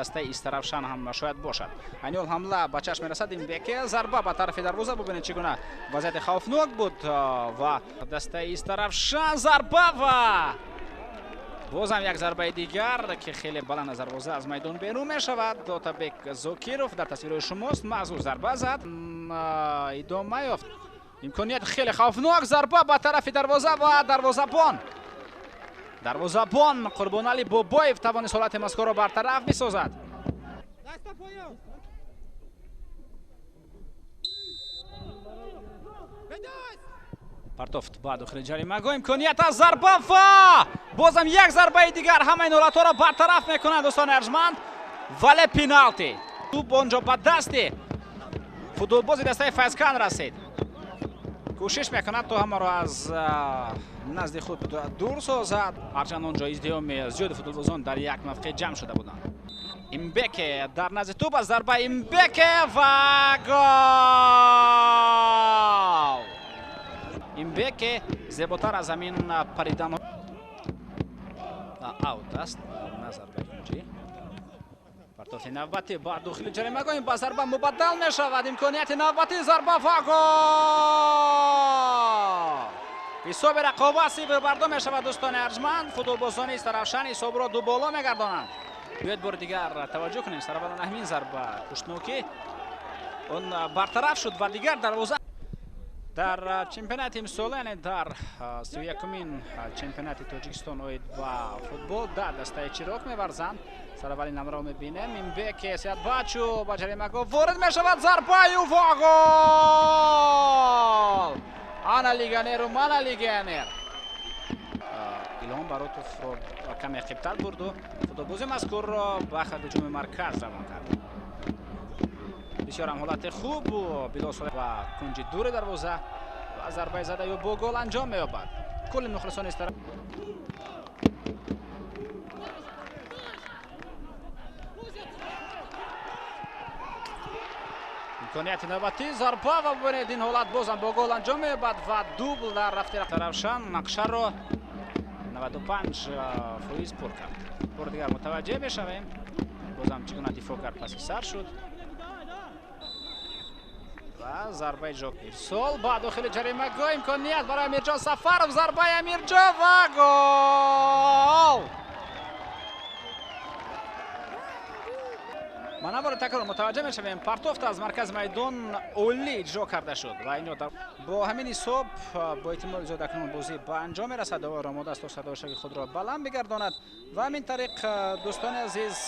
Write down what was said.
Дастаи Истаравшан ҳам шояд бошад. Айни ҳамла ба чашм мерасад. Имбеке зарба ба тарафи дарвоза. Бубинед, чӣ гуна вазъияти хавфнок буд ва дастаи Истаравшан зарба ва боз ҳам як зарбаи дигар, ки хеле баланд аз дарвоза аз майдон берун мешавад. Отабек Зокиров дар тасвири шумост, маъзур зарба зад, идома ёфт. Имконият хеле хавфнок, зарба ба тарафи дарвоза ва дарвозабон Қурбонали Бобоев тавонист ҳолати мазкурро бартараф бисозад. Партофт ба дохили ҷаримагоҳ, имконият аз зарба ва бозам як зарбаи дигар. Ҳамаи ин ҳолатҳоро бартараф мекунанд, дӯстони арҷманд, вале пеналти. Тӯб онҷо ба дасти футболбози дастаи Файзканд расид. Кӯшиш мекунад, то ҳамаро аз назди худ дур созад, ҳарчанд он ҷо издиҳоми зиёди футболбозон дар як мавқеъ ҷамъ шуда буданд. Имбеке дар назди тӯб аст, зарба Имбеке ва гол! Имбеке зеботар аз ҳамин паридан. Аут аст, на зарбаи кунҷӣ. Партофти навбатӣ ба дохили ҷаримагоҳ, ба зарба мубаддал мешавад. Имконияти навбатӣ, зарба ва гол! Ҳисоби рақобат 0 бардор мешавад, дӯстони арҷманд. Футболбозони Истаравшан ҳисобро ду боло мегардонанд. Биёед, бори дигар таваҷҷӯҳ кунем. Сараввалан ҳамин зарба пуштнокӣ, он бартараф шуд ва дигар дарвоза. Дар чемпионати имсола, яъне дар 31-умин чемпионати Тоҷикистон оид ба футбол, да дастаи Чироқ меварзанд. Сараввали намраро мебинем. Имбеке Сиятбачу ба ҷаримагоҳ ворид мешавад, зарбаю ва гол! Ана легионеру, мана легионер. Илҳом Баротовро каме қибтар бурду футболбози мазкурро ба хати ҳуҷуми марказ равон кард. Бисёр ҳам ҳолати хуб, билосо ва кунҷи дури дарвоза ва зарбаи зада ё бо гол анҷом меёбад. Кулли мухлисони Истара имконияти навбатӣ, зарба ва бубинед, ин ҳолат бозам бо гол анҷом меёбад ва дубл дар рафти Равшан нақшаро 95% пур кард. Бори дигар мутаваҷҷеҳ мешавем, бозам чӣ гуна дифоъ кард, паси сар шуд ва зарбаи ҷо. Ирсол ба дохили ҷаримагоҳ, имконият барои Амирҷон Сафаров, зарбаи Амирҷон ва гол! Ма навори такрор мутаваҷҷеҳ мешавем. Партофт аз маркази майдон олӣ иҷро карда шуд ва инро бо ҳамин ҳисоб бо эҳтимоли зиёд акнун бозӣ ба анҷом мерасад. Довар омода аст, то садошаки худро баланд бигардонад ва ҳамин тариқ, дӯстони азиз.